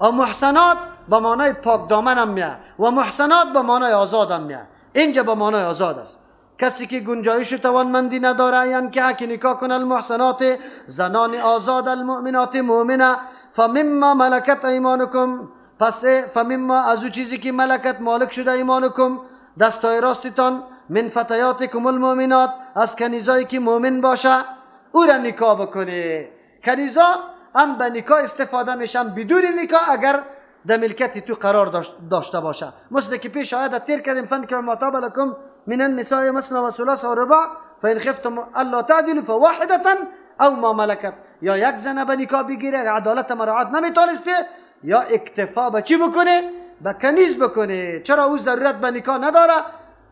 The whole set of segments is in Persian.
و محصنات به معنای پاک دامن هم میه و محصنات به معنای آزاد هم میه. اینجا به معنای آزاد است. کسی که گنجایش توانمندی نداره، یعنی که نکاح کنه المحصنات زنان آزاد المؤمنات مؤمنه، فمما ملکت ایمانکم، پس فمما از او چیزی که ملکت مالک شده ایمانکم دستای راستتان، من فتیاتکم المؤمنات از کنیزایی که مؤمن باشه او را نکاح بکنه. کنیزا هم به نکاح استفاده میشن بدون نکاح اگر در ملکت تو قرار داشته باشه، مثل که پیش آیت تیر کردیم فانکحوا ما طاب لکم من النساء مثنی و ثلاث و رباع فان خفتم الا تعدلوا فواحدة او ما ملکت. یا یک زن به نکاح بگیره عدالت مراعات نمیتونسته، یا اکتفا به چی بکنه؟ به کنیز بکنه. چرا او ضرورت به نکاح نداره؟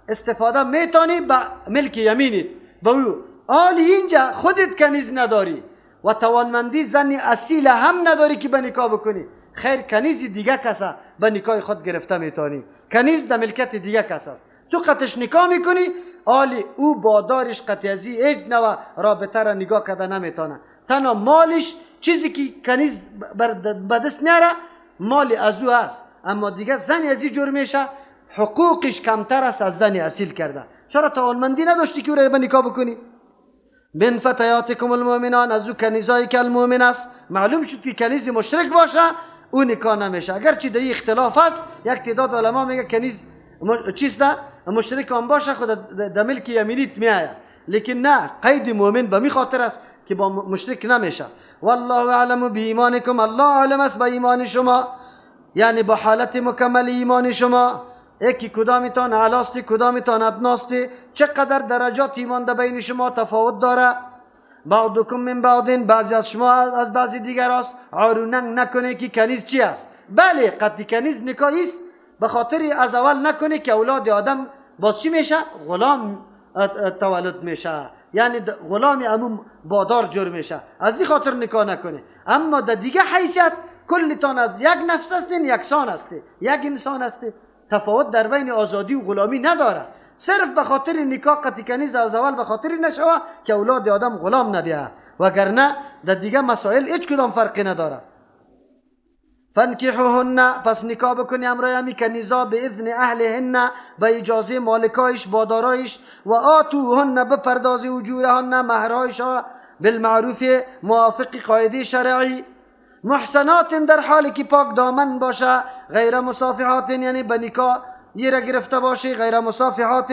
استفاده میتونی به ملک یمینیت به او. آلی اینجا خودت کنیز نداری و توانمندی زن اصیل هم نداری که به نکاح بکنی، خیر کنیز دیگه کسه به نکاح خود گرفته میتونی. کنیز در ملکت دیگه کس است، تو قطش نکاح میکنی، آلی او بادارش قطعی هیچ نوع رابطه را نگاه کرده نمیتونه. تنها مالش چیزی که کنیز به دست میاره مال از او است، اما دیگه زن ازی جور میشه حقوقش کمتر است از زن اصیل کرده. چرا توانمندی نداشتی که او را به نکاح بکنی؟ من فتیاتکم المؤمنان از او کنیزایی که المؤمن است. معلوم شد که کنیز مشرک باشه او نکاح نمیشه، اگرچه در اختلاف است. یک تعداد علما میگه کنیز چیست مشرک هم باشه خود در ملک یمینیت میآید، لیکن نه، قید مؤمن به می خاطر است که با مشرک نمیشه. والله اعلم بایمانکم، الله عالم است به ایمان شما، یعنی با حالت مکمل ایمان شما. یکی کدامتان اعلاستی کدامتان ادناستی، چقدر درجات ایمان در بین شما تفاوت داره. بعضکم من بعض، بعضی از شما از بعضی دیگر است. عاروننگ نکنه که کنیز چی است. بله قطعی کنیز نکاحی است، به خاطر از اول نکنه که اولاد آدم باز چی میشه؟ غلام تولد میشه، یعنی غلام عموم بادار جور میشه، از این خاطر نکاح نکنه. اما در دیگه حیثیت کلتان از یک نفس هستین، یکسان هستی، یک انسان هستی، تفاوت در بین آزادی و غلامی نداره. صرف به خاطر نکاح قطعی کنیز از اول به خاطر نشوه که اولاد آدم غلام نبیه، وگرنه در دیگه مسائل هیچ کدام فرقی نداره. فانکحوهن، پس نکاح بکنی امرای همی کنیزا به اذن اهلهن، به اجازه مالکایش بادارایش، و آتوهن بپردازی اجورهن مهرهایش بالمعروف موافق قاعده شرعی. محسنات در حالی که پاک دامن باشه، غیر مصافحات یعنی به نکاح یه را گرفته باشه، غیر مصافحات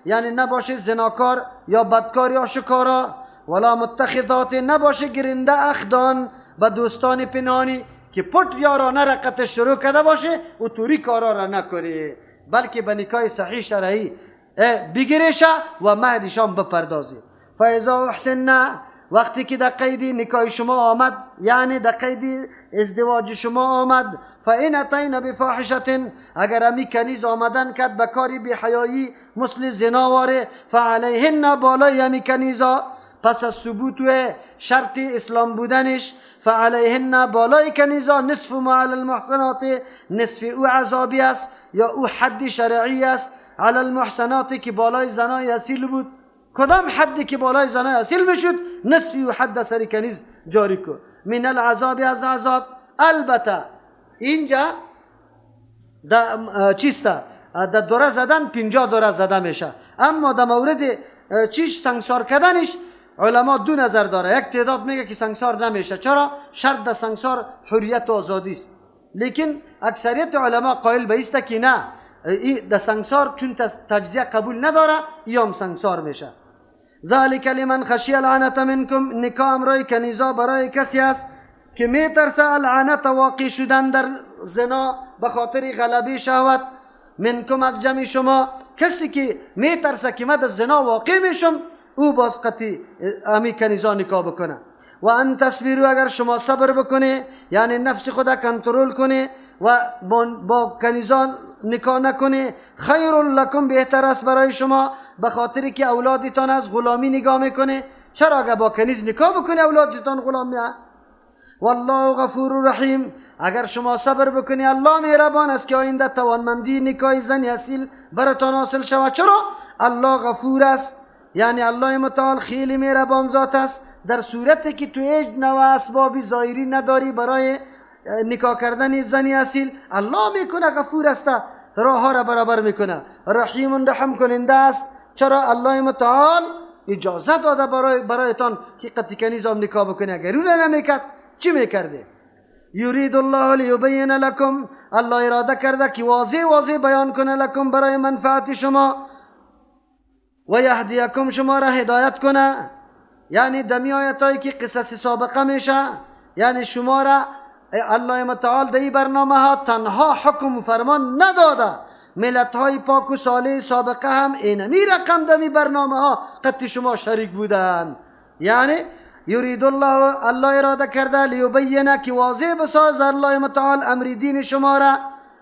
یعنی نباشه زناکار یا بدکار یا شکارا، ولا متخذات نباشه گرنده اخدان به دوستان پنهانی که پت یارانه را قطع شروع کرده باشه و توری کارا را نکنه، بلکه به نکاح صحیح شرعی بگیرشه و مهرشان بپردازی. فاذا احسننا، وقتی که در قید نکاح شما آمد، یعنی در قید ازدواج شما آمد، فإن اتین بفاحشة، اگر امی کنیز آمدن کرد به کاری بی حیایی مثل زنا واره، فعلیهن بالای امی کنیزا، پس از ثبوت و شرط اسلام بودنش، فعلیهن بالای کنیزا نصف ما علی المحصنات، نصف او عذابی است یا او حد شرعی است، علی المحصنات که بالای زنای اصیل بود. کدام حدی که بالای زنای اصیل میشد نصفی و حد سر کنیز جاری کن، من العذاب از عذاب. البته اینجا دا چیست در دوره زدن 50 دوره زده میشه، اما در مورد چیش سنگسار کردنش علما دو نظر داره. یک تعداد میگه که سنگسار نمیشه، چرا؟ شرط در سنگسار حریت و آزادی است، لیکن اکثریت علما قائل به است که نه، در سنگسار چون تجزیه قبول نداره ایام سنگسار میشه. ذالک لمن خشی العنت منکم، نکاح امرای کنیزا برای کسی است که میترسه العنت واقع شدن در زنا به خاطر غلبه شهوت، منکم از جمع شما، کسی که میترسه که من در زنا واقع میشم او باز قطعی امی کنیزا نکاح بکنه. و ان تصبروا، اگر شما صبر بکنه یعنی نفس خود کنترل کنه و با کنیزان نکاح نکنه، خیر لکم بهتر است برای شما، به خاطری که اولادتان از غلامی نگاه میکنه. چرا اگر با کنیز نکاح بکنه اولادتان غلام میه؟ والله غفور رحیم، اگر شما صبر بکنی الله مهربان است که آینده توانمندی نکاح زن اصیل براتان حاصل شود. چرا؟ الله غفور است، یعنی الله متعال خیلی مهربان ذات است. در صورتی که تو هیچ نوع اسباب ظاهری نداری برای نکاح کردن زنی اصیل، الله میکنه، غفور است، راه ها را برابر میکنه، رحیم رحم کننده است. چرا الله متعال اجازه داده برایتان که قطعی کنیز هم نکاح بکنه؟ اگر اون نمیکرد چی میکرده؟ یرید الله لیبین لکم، الله اراده کرده که واضح واضح بیان کنه لکم برای منفعت شما، و یهدیکم شما را هدایت کنه. یعنی دمی آیتایی که قصص سابقه میشه، یعنی شما را الله متعال در این برنامه ها تنها حکم و فرمان نداده، ملت های پاک و صالح سابقه هم اینمی رقم دمی برنامه ها قطع شما شریک بودن. یعنی یرید الله، الله اراده کرده لیبینه که واضح بساز الله متعال امر دین شما را،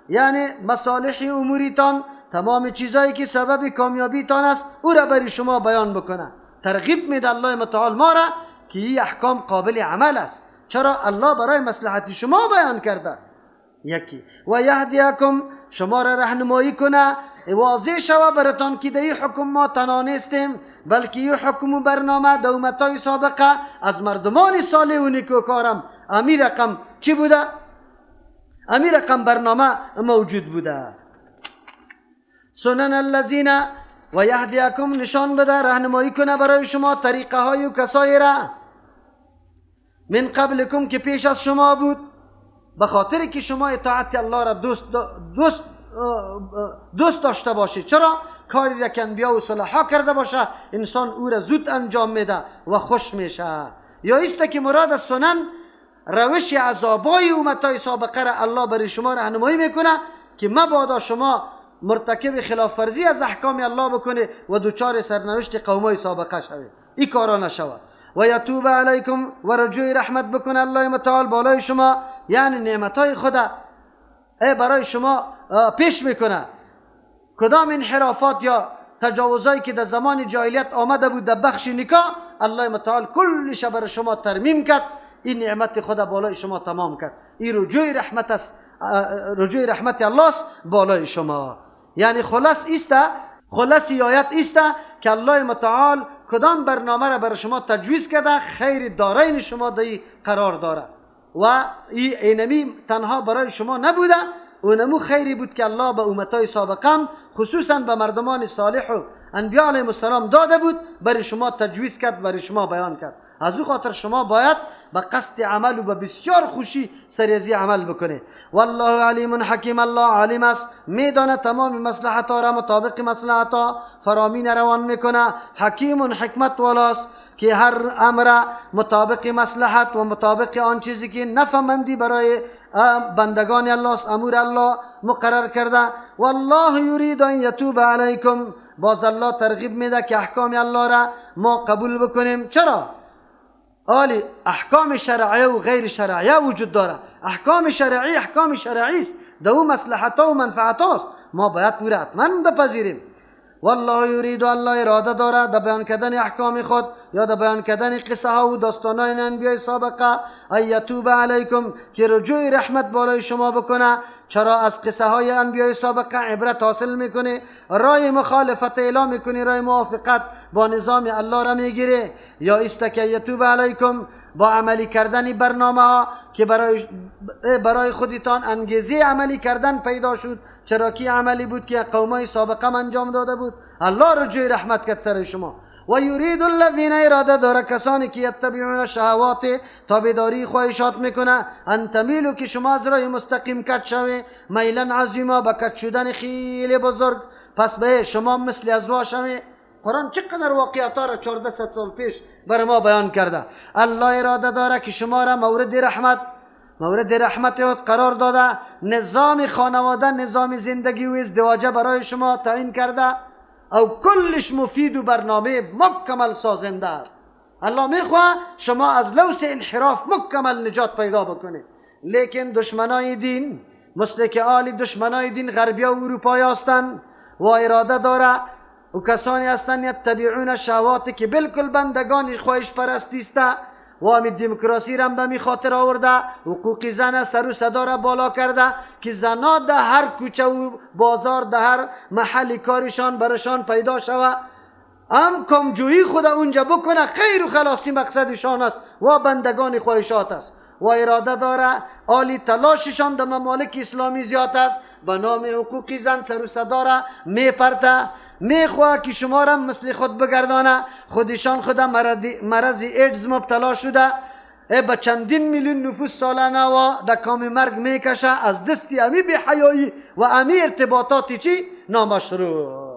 یعنی مصالح اموریتان، تمام چیزایی که سبب کامیابیتان است او را برای شما بیان بکنه. ترغیب میده الله متعال ما را که این احکام قابل عمل است. چرا؟ الله برای مصلحت شما بیان کرده. یکی و یهدیکم، شما را راهنمایی کنه، واضح شوه براتان که در این حکم ما تنها نیستیم، بلکه این حکم و برنامه در امتهای سابقه از مردمان صالح و نیکوکارم امی رقم چی بوده؟ امی رقم برنامه موجود بوده. سنن الذین و یهدیکم، نشان بده، راهنمایی کنه برای شما طریقه های و کسایی را من قبلکم که پیش از شما بود، به خاطر که شما اطاعت الله را دوست داشته باشید. چرا؟ کاری را که انبیا و صلحا کرده باشه انسان او را زود انجام میده و خوش میشه. یا ایست که مراد از سنن روش عذابای امتای سابقه را الله برای شما راهنمایی میکنه که مبادا شما مرتکب خلاف ورزی از احکام الله بکنه و دچار سرنوشت قومای سابقه شوید. این کارا نشود. و یتوب علیکم، و رجوع رحمت بکنه الله متعال بالای شما، یعنی نعمتهای خدا برای شما پیش میکنه. کدام انحرافات یا تجاوزهایی که در زمان جاهلیت آمده بود در بخش نکاح، الله متعال کلش برای شما ترمیم کرد، این نعمت خدا بالای شما تمام کرد. این رجوع رحمت است، رجوع رحمت الله است بالای شما. یعنی خلاص ایسته، خلاص آیت ایسته که الله متعال کدام برنامه را برای شما تجویز کرده، خیر دارین شما در قرار داره و این اینمی تنها برای شما نبوده، اونمو خیری بود که الله به امتای سابقم خصوصا به مردمان صالح و انبیاء علیهم السلام داده بود، برای شما تجویز کرد، برای شما بیان کرد. از او خاطر شما باید به قصد عمل و به بسیار خوشی سریزی عمل بکنه. والله علیم حکیم، الله عالم است، میدانه تمام مصلحت ها را مطابق مصلحت ها فرامین روان میکنه. حکیم حکمت والاست که هر امر مطابق مصلحت و مطابق آن چیزی که نفعمندی برای بندگان الله است امور الله مقرر کرده. والله یرید ان یتوب علیکم، باز الله ترغیب میده که احکام الله را ما قبول بکنیم. چرا؟ آلی احکام شرعیه و غیر شرعیه وجود داره. احکام شرعی احکام شرعی است، در او مصلحت و منفعت است، ما باید او را حتما بپذیریم. والله یرید، الله اراده داره در بیان کردن احکام خود یا در بیان کردن قصه ها و داستان های انبیای سابقه، ان یتوب علیکم، که رجوع رحمت بالای شما بکنه. چرا؟ از قصه های انبیای سابقه عبرت حاصل میکنه، رای مخالفت اعلام میکنه، رای موافقت با نظام الله را میگیره. یا است که یتوب علیکم، با عملی کردن برنامه ها که برای خودتان انگیزه عملی کردن پیدا شد، چرا که عملی بود که قومای سابقه انجام داده بود، الله رجوع رحمت کرد سر شما. و یرید الذین، اراده داره کسانی که یتبعون شهوات، تابعداری خواهشات میکنه، ان تمیلو، که شما از راه مستقیم کج شوی، میلا عظیما، به کج شدن خیلی بزرگ، پس به شما مثل ازوا شوی. قرآن چقدر واقعیت ها را 1400 سال پیش برای ما بیان کرده. الله اراده داره که شما را مورد رحمت خود قرار داده، نظام خانواده، نظام زندگی و ازدواج برای شما تعیین کرده او کلش مفید و برنامه مکمل سازنده است. الله میخواه شما از لوس انحراف مکمل نجات پیدا بکنید. لیکن دشمنای دین مثل که آلی دشمنای دین غربی و اروپایی هستند و اراده داره و کسانی هستند یتبعون شهوات که بالکل بندگان خواهش پرستی است و همی دموکراسی را به می خاطر آورده، حقوق زن سر و صدا را بالا کرده که زنا در هر کوچه و بازار، در هر محل کارشان برشان پیدا شوه، هم کمجویی خود اونجا بکنه، خیر و خلاصی مقصدشان است و بندگان خواهشات است. و اراده داره. آلی تلاششان در ممالک اسلامی زیاد است، به نام حقوق زن سر و صدا را میپرته، میخواه که شما را مثل خود بگردانه. خودشان خود مرض ایدز مبتلا شده، به چندین میلیون نفوس سالانه و در کام مرگ میکشه از دستی امی بی حیایی و امی ارتباطاتی چی نامشروع.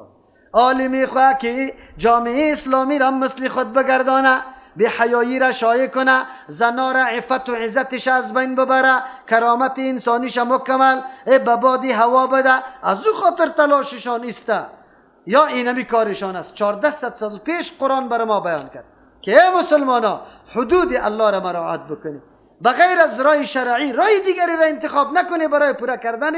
آلی میخواه که جامعه اسلامی را مثل خود بگردانه، بی حیایی را شایع کنه، زنا را عفت و عزتش از بین ببره، کرامت انسانیش مکمل به بادی هوا بده. از او خاطر تلاششان ایسته یا اینمی کارشان است. 1400 سال پیش قرآن بر ما بیان کرد که ای مسلمانا حدود الله را مراعات بکنید، بغیر از رای شرعی رای دیگری را انتخاب نکنی برای پوره کردن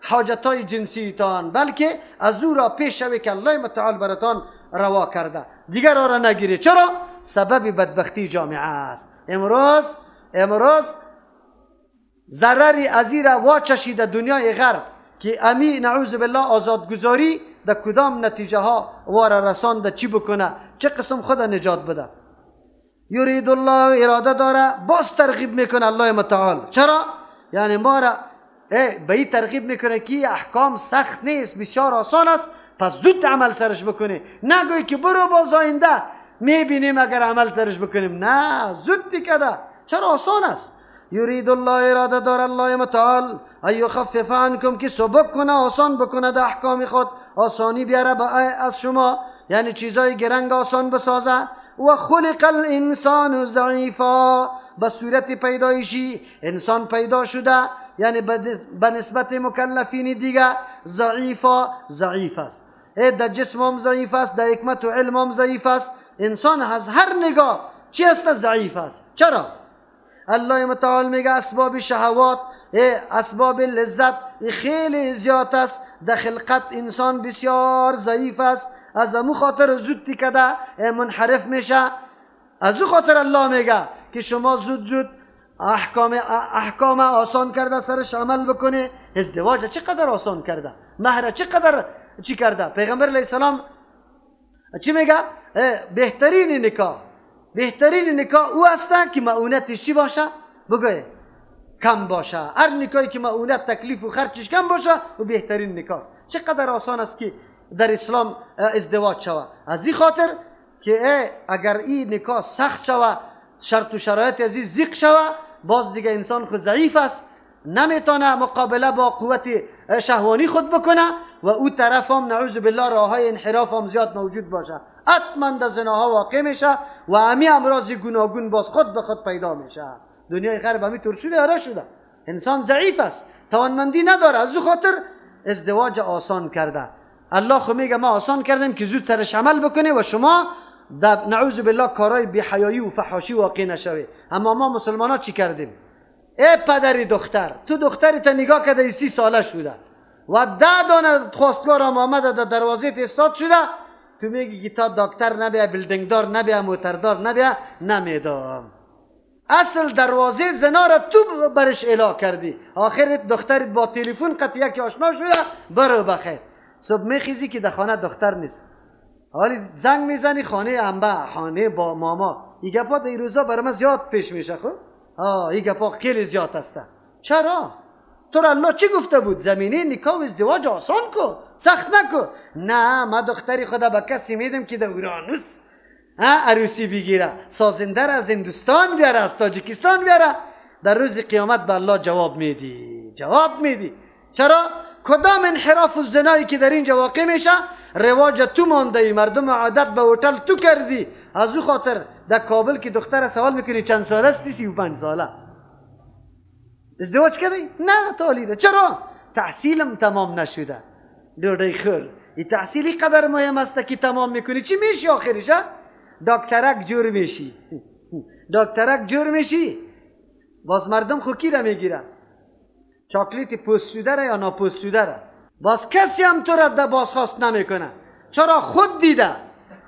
حاجتهای جنسی تان، بلکه از او را پیش شوی که الله متعال براتان روا کرده، دیگر را نگیری. چرا؟ سبب بدبختی جامعه است. امروز ضرر ازی را واچشیده دنیای غرب که امی نعوذ بالله آزادگذاری در کدام نتیجه ها وارا رسانده، چی بکنه، چه قسم خود نجات بده. یرید الله اراده داره، باز ترغیب میکنه الله متعال. چرا؟ یعنی ما را به این ترغیب میکنه که احکام سخت نیست، بسیار آسان است، پس زود عمل سرش بکنی. نگوی که برو باز آینده میبینیم اگر عمل سرش بکنیم، نه زود دیگه. چرا؟ آسان است. یرید الله اراده داره الله متعال ای یخفف عنکم که سبک کنه، آسان بکنه در احکام خود، آسانی بیاره از شما، یعنی چیزای گرنگ آسان بسازه. و خلق الانسان ضعیفا، به صورت پیدایشی انسان پیدا شده، یعنی به نسبت مکلفین دیگه ضعیفا ضعیف است، در جسم هم ضعیف است، در حکمت و علم هم ضعیف است. انسان از هر نگاه چی است؟ ضعیف است. چرا؟ الله متعال میگه اسباب شهوات، اسباب لذت خیلی زیاد است، در خلقت انسان بسیار ضعیف است، از امو خاطر زود تکده منحرف میشه. از او خاطر الله میگه که شما زود زود احکام آسان کرده سرش عمل بکنه. ازدواج چقدر آسان کرده، مهر چقدر چی کرده. پیغمبر علیه السلام چی میگه؟ بهترین نکاح، بهترین نکاح او است که معونتش چی باشه؟ بگه کم باشه. هر نکاحی که معونت تکلیف و خرچش کم باشه او بهترین نکاح. چقدر آسان است که در اسلام ازدواج شوه. از این خاطر که اگر این نکاح سخت شوه، شرط و شرایط از این زیق شوه، باز دیگه انسان خود ضعیف است، نمیتونه مقابله با قوت شهوانی خود بکنه و او طرف هم نعوذ بالله راه های انحراف هم زیاد موجود باشه، حتما در زناها واقع میشه و همی امراض گوناگون باز خود به خود پیدا میشه. دنیای غرب همی طور شده، آره شده. انسان ضعیف است، توانمندی نداره، از او خاطر ازدواج آسان کرده. الله خو میگه ما آسان کردیم که زود سرش عمل بکنه و شما در نعوذ بالله کارهای بی‌حیایی و فحاشی واقع نشوی. اما ما مسلمان ها چی کردیم؟ ای پدری دختر، تو دختری تا نگاه کرده 30 ساله شده و 10 دانه خواستگار هم آمده در دروازه استاد شده، تو میگی که تا دکتر نبیا، building دار نبیا، موتردار نبیا، نمیدم. اصل دروازه زنا را تو برش اعلا کردی. آخر دخترت با تلفن قطعه که آشنا شده، برو بخیر. صبح میخیزی که در خانه دختر نیست، حالی زنگ میزنی خانه انبه، خانه با ماما. این گپا در روزا برای من زیاد پیش میشه. خب این گپا خیلی زیاد هسته. چرا؟ تو را الله چی گفته بود؟ زمینه نکاح و ازدواج آسان کو، سخت نکو. نه، ما دختری خدا به کسی میدم که در اورانوس عروسی بگیره، سازنده را از هندوستان بیاره، از تاجیکستان بیاره. در روز قیامت به الله جواب میدی، جواب میدی. چرا؟ کدام انحراف و زنایی که در اینجا واقع میشه رواج تو مانده ای، مردم عادت به هتل تو کردی. از او خاطر در کابل که دختر سوال میکنی چند ساله استی؟ 35 ساله. ازدواج کردی؟ نه تالیده. چرا؟ تحصیلم تمام نشده. ډوډۍ خور، این تحصیلی قدر مهم است که تمام میکنی. چی میشی آخرش؟ دکترک جور میشی. دکترک جور میشی. باز مردم خو کی را میگیره؟ چاکلیت پوست شده را یا ناپوست شده را؟ باز کسی هم تو را در بازخواست نمیکنه. چرا؟ خود دیده،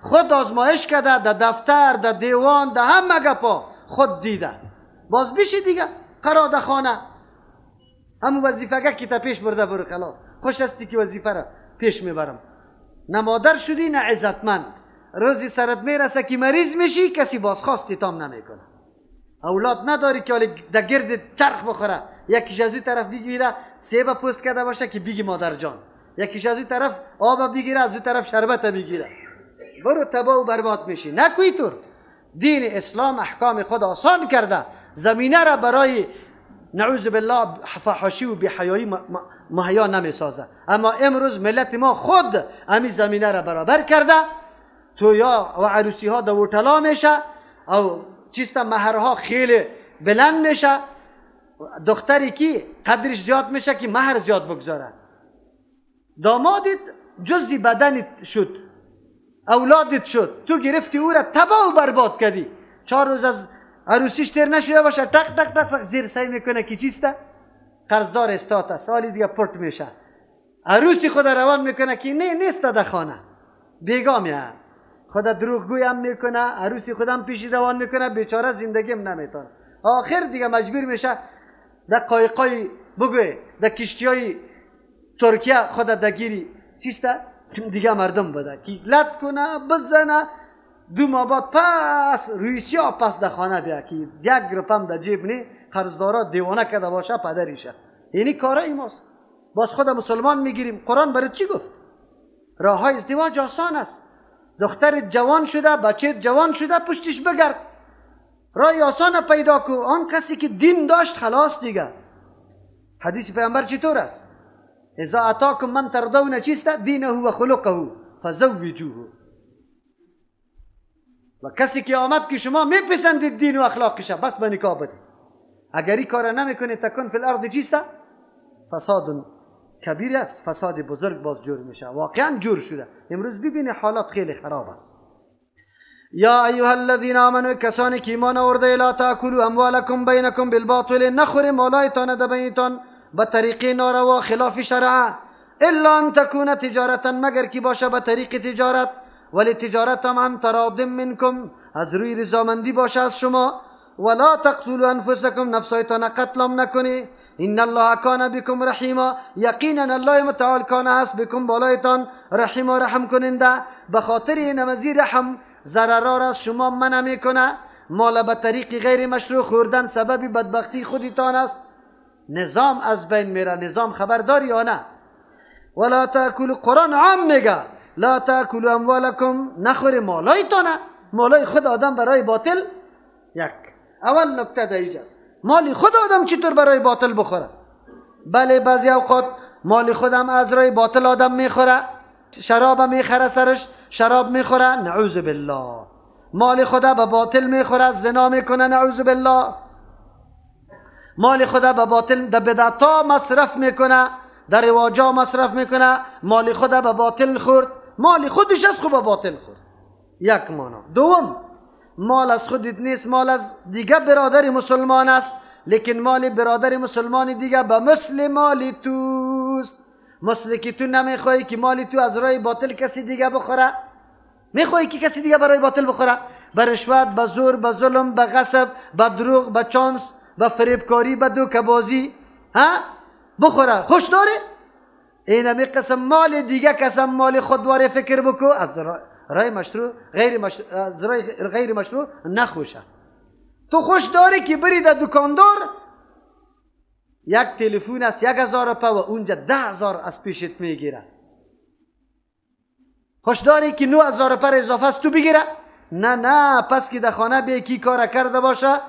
خود آزمایش کرده، در دفتر، در دیوان، در همه گپا خود دیده. باز بیشی دیگه قرار در خانه همون وظیفه که تا پیش برده برو، خلاص. خوش هستی که وظیفه را پیش میبرم. نه مادر شدی نه عزتمند. روزی سرت میرسه که مریض میشی، کسی بازخواستی تام نمیکنه. اولاد نداری که حالی در گرد چرخ بخوره، یکیش از این طرف بگیره سیب پوست کرده باشه که بگی مادر جان، یکیش از این طرف آب بگیره، از این طرف شربت بگیره، برو تباه و برباد میشی. نکوی طور. دین اسلام احکام خود آسان کرده، زمینه را برای نعوذ بالله فحاشی و بی‌حیایی مهیا نمیسازه. اما امروز ملت ما خود امی زمینه را برابر کرده، تو یا و عروسی ها در هتل‌ها میشه او چیست، مهرها خیلی بلند میشه، دختری کی قدرش زیاد میشه که مهر زیاد بگذاره، دامادت جزی بدنت شد، اولادت شد، تو گرفتی او را تباه و برباد کردی. 4 روز از عروسیش تیر نشده باشه تق تق تق زیر سعی میکنه که چیسته قرضدار استات است، حالی دیگه پرت میشه، عروسی خود روان میکنه که نه نیست در خانه، بیگا میه، خود دروغگوی هم میکنه، عروسی خودم پیشی روان میکنه، بیچاره زندگیم نمیتونه. آخر دیگه مجبور میشه در قایقای بگوی در کشتیای ترکیه خود دگیری چیسته دیگه مردم بوده که لط کنه بزنه، 2 ماه بعد پس روی سیاه پس در خانه بیا که 1 روپم در جیب نی، قرضدارا دیوانه کرده باشه پدریشه. اینی کارای ماست. باز خود مسلمان میگیریم. قرآن برای چی گفت؟ راه های ازدواج آسان است. دختر جوان شده، بچه جوان شده، پشتش بگرد، راه آسان پیدا کو. آن کسی که دین داشت خلاص دیگه. حدیث پیامبر چطور است؟ اذا اتاکم من ترضون چیست؟ دینه و خلقه فزوجوه. و کسی که آمد که شما میپسندید دین و اخلاقش، بس به نکاح بدید. اگر این کار نمیکنید تکن فی الارض چیست؟ فساد کبیر است، فساد بزرگ باز جور میشه. واقعا جور شده. امروز ببینی حالات خیلی خراب است. یا ایها الذین آمنوا، کسانی که ایمان آورده، لا تاکلوا اموالکم بینکم بالباطل، نخور مالایتان در بینتان به طریق ناروا خلاف شرع، الا ان تکون تجارتا، مگر کی باشه به طریق تجارت، ولی تجارت هم عن تراض منکم، از روی رضامندی باشه از شما. ولا تقتلوا انفسکم، نفسایتان قتل هم نکنی. ان الله کان بكم رحیما، یقینا الله متعال کان هست بكم بالایتان رحیما، رحم کننده. به خاطر این مزی رحم ضررار از شما منع میکنه. مال به طریق غیر مشروع خوردن سبب بدبختی خودتان است. نظام از بین میره. نظام خبرداری یا نه؟ ولا تاکلوا، قرآن عام میگه لا تاکلوا اموالکم، نخور مالایتانه، مالای خود آدم برای باطل. یک اول نکته در اینجاست، مال خود آدم چطور برای باطل بخوره؟ بله بعضی اوقات مال خودم از رای باطل آدم میخوره، شراب میخره، سرش شراب میخوره، نعوذ بالله. مال خدا به باطل میخوره، زنا میکنه، نعوذ بالله. مال خدا به باطل در بدعتا مصرف میکنه، در رواجا مصرف میکنه، مال خدا به باطل خورد، مال خودش از خود به باطل خورد. یک معنا. دوم، مال از خودت نیست، مال از دیگه برادر مسلمان است، لیکن مال برادر مسلمان دیگه به مثل مال توست. مثل که تو نمیخوای که مال تو از رای باطل کسی دیگه بخوره، میخوای که کسی دیگه برای باطل بخوره، به رشوت، به زور، به ظلم، به غصب، به دروغ، به چانس، به فریبکاری، به دوکه‌بازی ها بخوره، خوش داره؟ اینمی قسم مال دیگه کسم مال خودواره فکر بکو، از رای مشروع غیر مشروع، از رای غیر مشروع نخوشه. تو خوش داری که بری در دکاندار یک تلفن است 1000 روپه و اونجا 10,000 از پیشت میگیره. خوش داری که 9000 روپه اضافه است تو بگیره؟ نه نه، پس که در خانه به کی کار کرده باشه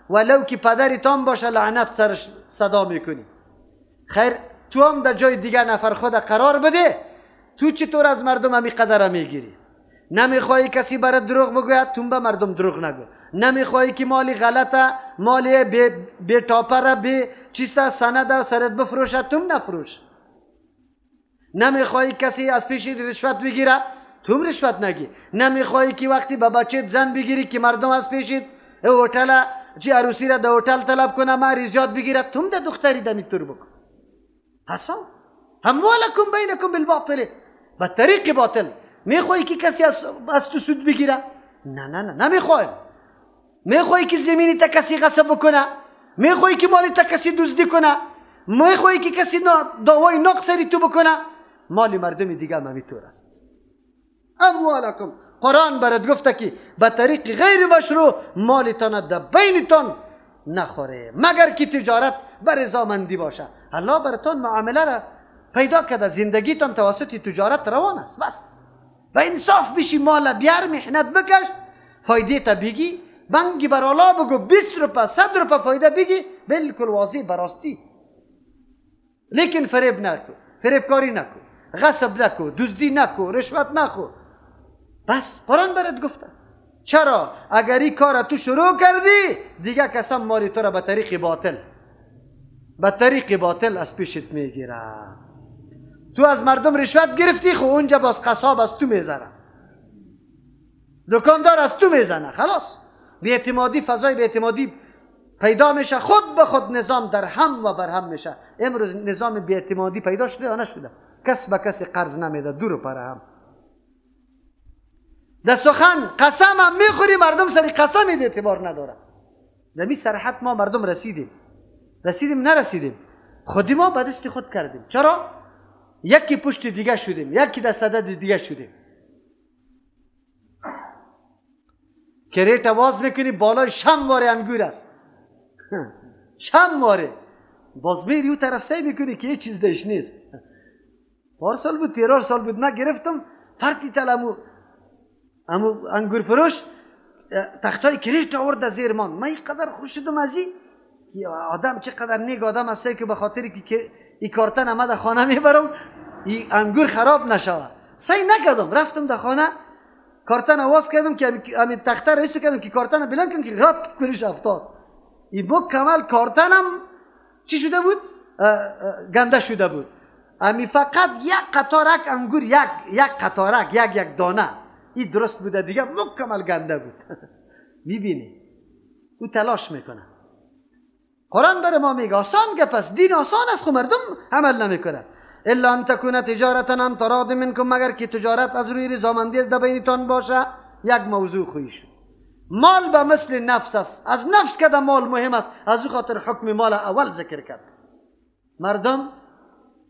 ولو که پدرتان باشه لعنت سرش صدا میکنی. خیر تو هم در جای دیگه نفر خود قرار بده، تو چطور از مردم همی قدر میگیری؟ نمیخوای کسی برات دروغ بگوید، تو به مردم دروغ نگو. نمیخوای که مالی غلطه، مالی بی تاپره، بی چیسته سند سرت بفروشه، تو نفروش. نمیخوای کسی از پیش رشوت بگیره، تو رشوت نگی. نمیخوای که وقتی به بچت زن بگیری که مردم از پیشت هتل چی عروسی را در هتل طلب کنه مهر زیاد بگیره، تو در دختری دمی تور بکن. حسن اموالکم بینکم بالباطل، به طریق باطل. میخوای که کسی از تو سود بگیره؟ نه نه نه، نمیخوایم. میخوای که زمینی تا کسی غصب بکنه؟ میخوای که مالی تا کسی دزدی کنه؟ میخوای که کسی دعوای ناق سری تو بکنه؟ مال مردم دیگه هم همینطور است. اموالکم، قرآن برات گفته که به طریق غیر مشروع مالتان در بینتان نخوره، مگر که تجارت بر رضامندی باشه. الله براتون معامله را پیدا کرده، زندگیتان توسط تجارت روان است. بس و انصاف بشی، مال بیار، محنت بکش، فایده تا بگی، بانکی بر الله بگو 20 روپه 100 روپه فایده بگی، بالکل واضح براستی. لیکن فریب نکو، فریبکاری نکو، غصب نکو، دزدی نکو، رشوت نخو. بس قرآن برات گفته. چرا؟ اگر این کار تو شروع کردی دیگه کسم مالی تو را به طریق باطل، به طریق باطل از پیشت میگیره. تو از مردم رشوت گرفتی، خب اونجا باز قصاب از تو میزنه، دکاندار از تو میزنه، خلاص بی‌اعتمادی، فضای بی‌اعتمادی پیدا میشه، خود به خود نظام در هم و بر هم میشه. امروز نظام بی‌اعتمادی پیدا شده یا نشده؟ کس به کسی قرض نمیده، دور پر هم. در سخن قسم هم میخوری، مردم سری قسم اعتبار نداره. در سرحد ما مردم رسیدیم، رسیدیم نرسیدیم، خودی ما به دست خود کردیم. چرا؟ یکی پشت دیگه شدیم، یکی در صدد دیگه شدیم. کریت باز میکنی بالای شمواره انگور است، شمواره باز میری او طرف سعی میکنی که هیچ چیز دش نیست. پارسال بود، پیرار سال بود، من گرفتم فرتی تلمو امو انگور فروش تختای کریت آورد از زیر من. من اینقدر خوش شدم از این که آدم چقدر نیک آدم است که به خاطر که این کارتن اما در خانه میبرم این انگور خراب نشود. سعی نکردم، رفتم در خانه کارتن آواز کردم که همین تخته را ایستو کردم که کارتن بلند کنم که غرب کنیش افتاد. این مکمل کارتنم چی شده بود؟ گنده شده بود. امی فقط یک قطارک انگور، یک قطارک، یک دانه این درست بوده، دیگه مکمل گنده بود. میبینی او تلاش میکنه. قرآن برای ما میگه آسان گپ است، دین آسان است، خب مردم عمل نمیکنه. الا ان تکون تجارتا عن تراض منکم، مگر که تجارت از روی رضامندی در بینتان باشه. یک موضوع خویی شد. مال به مثل نفس است، از نفس که مال مهم است، از او خاطر حکم مال اول ذکر کرد. مردم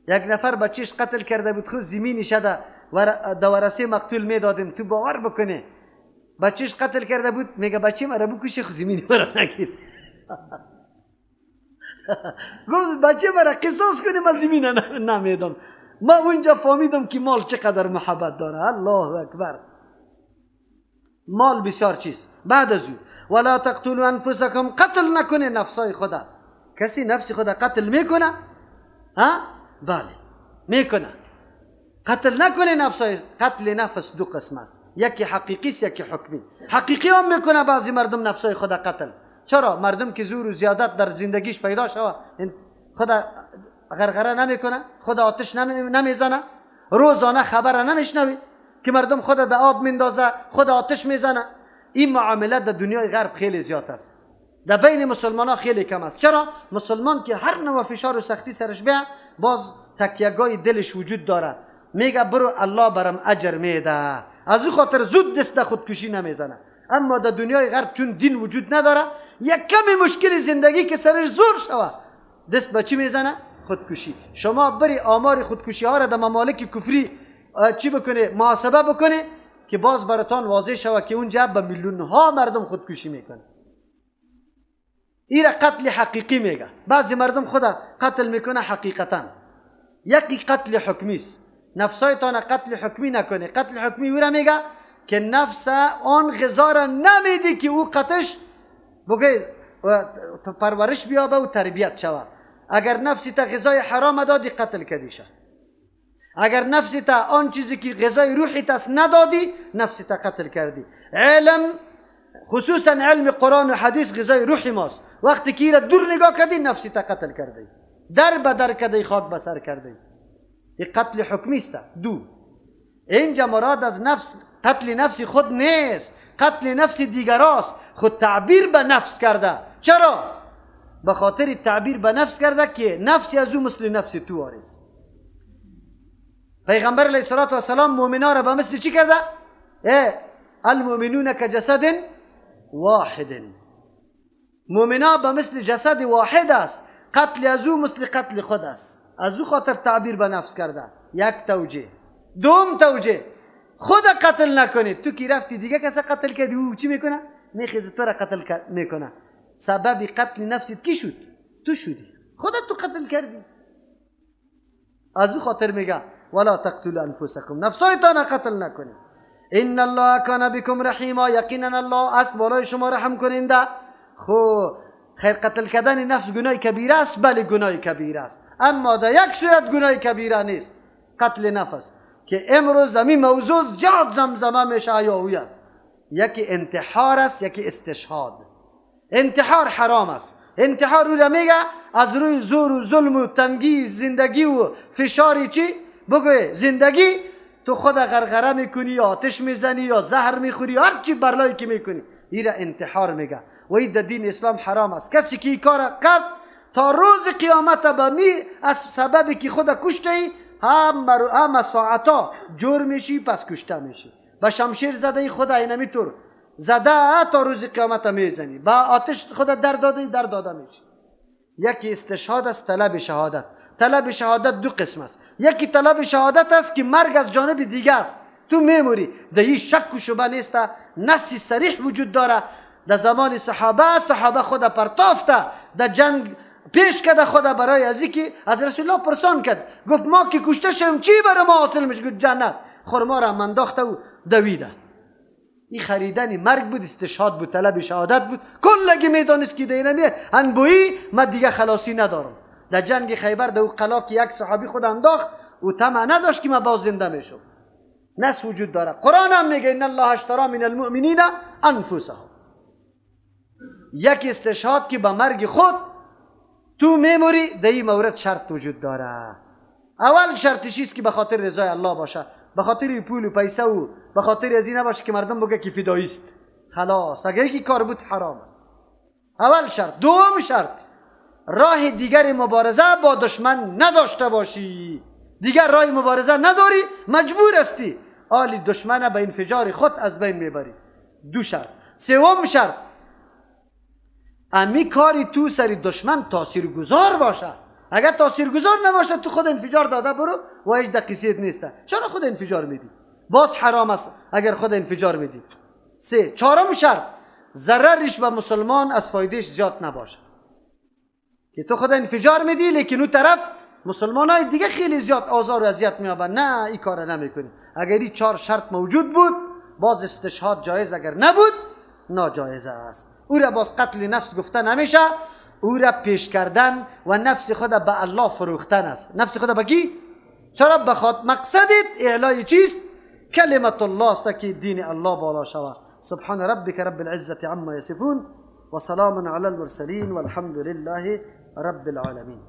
یک نفر بچهش قتل کرده بود، خود زمینی شده و ورثه مقتول میدادیم، تو باور بکنه بچهش قتل کرده بود، میگه بچه مرا بکشه خود زمینی مرا نگیر. گفت بچه مرا قصاص کنه من زمین نمیدم. ما اونجا فهمیدم که مال چقدر محبت داره. الله اکبر، مال بسیار چیز. بعد از او ولا تقتلوا انفسکم، قتل نکنه نفسای خدا. کسی نفس خدا قتل میکنه؟ ها؟ بله میکنه. قتل نکنه نفسای. قتل نفس دو قسم است، یکی حقیقی است، یکی حکمی. حقیقی هم میکنه بعضی مردم نفسای خدا قتل. چرا؟ مردم که زور و زیادت در زندگیش پیدا شوه، خدا غرغره نمیکنه، خدا آتش نمیزنه، روزانه خبر نمیشنوی که مردم خدا در آب میندازه، خدا آتش میزنه. این معامله در دنیای غرب خیلی زیاد است، در بین مسلمان ها خیلی کم است. چرا؟ مسلمان که هر نوع فشار و سختی سرش بیه، باز تکیه‌گاه دلش وجود داره، میگه برو الله برم اجر میده، از او خاطر زود دست خودکشی نمیزنه. اما در دنیای غرب چون دین وجود نداره، یک کمی مشکل زندگی که سرش زور شوه دست به چی میزنه؟ خودکشی. شما بری آمار خودکشی ها را در ممالک کفری چی بکنه، محاسبه بکنه که باز براتان واضح شوه که اونجا به میلیون ها مردم خودکشی میکنه. این را قتل حقیقی میگه. بعضی مردم خود قتل میکنه حقیقتا. یکی قتل حکمی است. نفسایتان قتل حکمی نکنه. قتل حکمی او را میگه که نفس آن غذا را نمیدی که او قتش بگه پرورش بیابه و تربیت شوه. اگر نفسی تا غذای حرام دادی قتل کردی شه. اگر نفسی تا آن چیزی که غذای روحی تاست ندادی، نفسی تا قتل کردی. علم، خصوصا علم قرآن و حدیث، غذای روحی ماست. وقتی که را دور نگاه کردی، نفسی تا قتل کردی، در به در کردی، خاک به سر کردی. این قتل حکمی است. دو، اینجا مراد از نفس قتل نفس خود نیست، قتل نفس دیگراست. خود تعبیر به نفس کرده. چرا؟ به خاطر تعبیر به نفس کرده که نفسی از او مثل نفس تو آریست. پیغمبر علیه الصلاة والسلام مؤمنا را به مثل چی کرده؟ المؤمنون کجسد واحد. مؤمنا به مثل جسد واحد است. قتل از او مثل قتل خود است. از او خاطر تعبیر به نفس کرده. یک توجیه. دوم توجیه، خود قتل نکنی. تو کی رفتی دیگه کسی قتل کردی، او چی میکنه؟ میخیزه تو را قتل میکنه. سبب قتل نفست کی شد؟ تو شدی، خودت تو قتل کردی. از او خاطر میگه ولا تقتلوا انفسکم، نفسایتان قتل نکنید. ان الله کان بكم رحیما، یقینا الله است بالای شما رحم کننده. خو خیر، قتل کردن نفس گناه کبیره است؟ بله گناه کبیره است، اما در یک صورت گناه کبیره نیست، قتل نفس که امروز همین موضوع زیاد زمزمه میشه یا است. یکی انتحار است، یکی استشهاد. انتحار حرام است. انتحار رو میگه از روی زور و ظلم و تنگی زندگی و فشاری چی بگوی زندگی، تو خود غرغره میکنی یا آتش میزنی یا زهر میخوری، هر چی برلایی که میکنی، این را انتحار میگه و این در دین اسلام حرام است. کسی که این کار کرد تا روز قیامت به می از سببی که خود کشته ای هم ساعتا جور میشی، پس کشته میشی. با شمشیر زده ای خود اینمی طور زده تا روز قیامت میزنی، با آتش خود در داده در داده میشی. یکی استشهاد است، طلب شهادت. طلب شهادت دو قسم است. یکی طلب شهادت است که مرگ از جانب دیگه است، تو میموری، در این شک و شبه نیست، نص صریح وجود داره. در زمان صحابه، صحابه خود پرتافته در جنگ پیش کرده خود برای از که از رسول الله پرسان کرد، گفت ما که کشته شویم چی برای ما حاصل میشه؟ گفت جنت. خرما را انداخته و دویده. این خریدن مرگ بود، استشهاد بود، طلب شهادت بود. کلگی میدانست که دینمی انبویی ما دیگه خلاصی ندارم. در جنگ خیبر در او قلا که یک صحابی خود انداخت و طمع نداشت که ما باز زنده میشم. نص وجود داره. قرآن هم میگه ان الله اشترى من المؤمنین انفسهم. یک استشهاد که به مرگ خود تو میموری، در این مورد شرط وجود داره. اول شرطش است که به خاطر رضای الله باشه، به خاطر پول و پیسه و به خاطر از این نباشه که مردم بگه که فدایی است. خلاص اگر یکی کار بود حرام است. اول شرط. دوم شرط، راه دیگر مبارزه با دشمن نداشته باشی. دیگر راه مبارزه نداری، مجبور هستی آلی دشمن به انفجار خود از بین میبری. دو شرط. سوم شرط، امی کاری تو سری دشمن تاثیرگذار باشه. اگر تاثیرگذار نباشه تو خود انفجار داده برو و هیچ دقیقیت نیست. چرا خود انفجار میدی؟ باز حرام است اگر خود انفجار میدی. سه. چهارم شرط، ضررش به مسلمان از فایدهش زیاد نباشه. که تو خود انفجار میدی لیکن اون طرف مسلمان های دیگه خیلی زیاد آزار و اذیت میابن، نه این کار نمیکنی. اگر این چهار شرط موجود بود باز استشهاد جایز، اگر نبود ناجایز است. او را باز قتل نفس گفته نمیشه، او را پیش کردن و نفس خود به الله فروختن است. نفس خود به کی؟ چرا؟ بخاطر مقصدت اعلای چیست؟ کلمت الله است که دین الله بالا شود. سبحان ربک رب العزة عما یصفون و سلام علی المرسلین والحمد لله رب العالمین.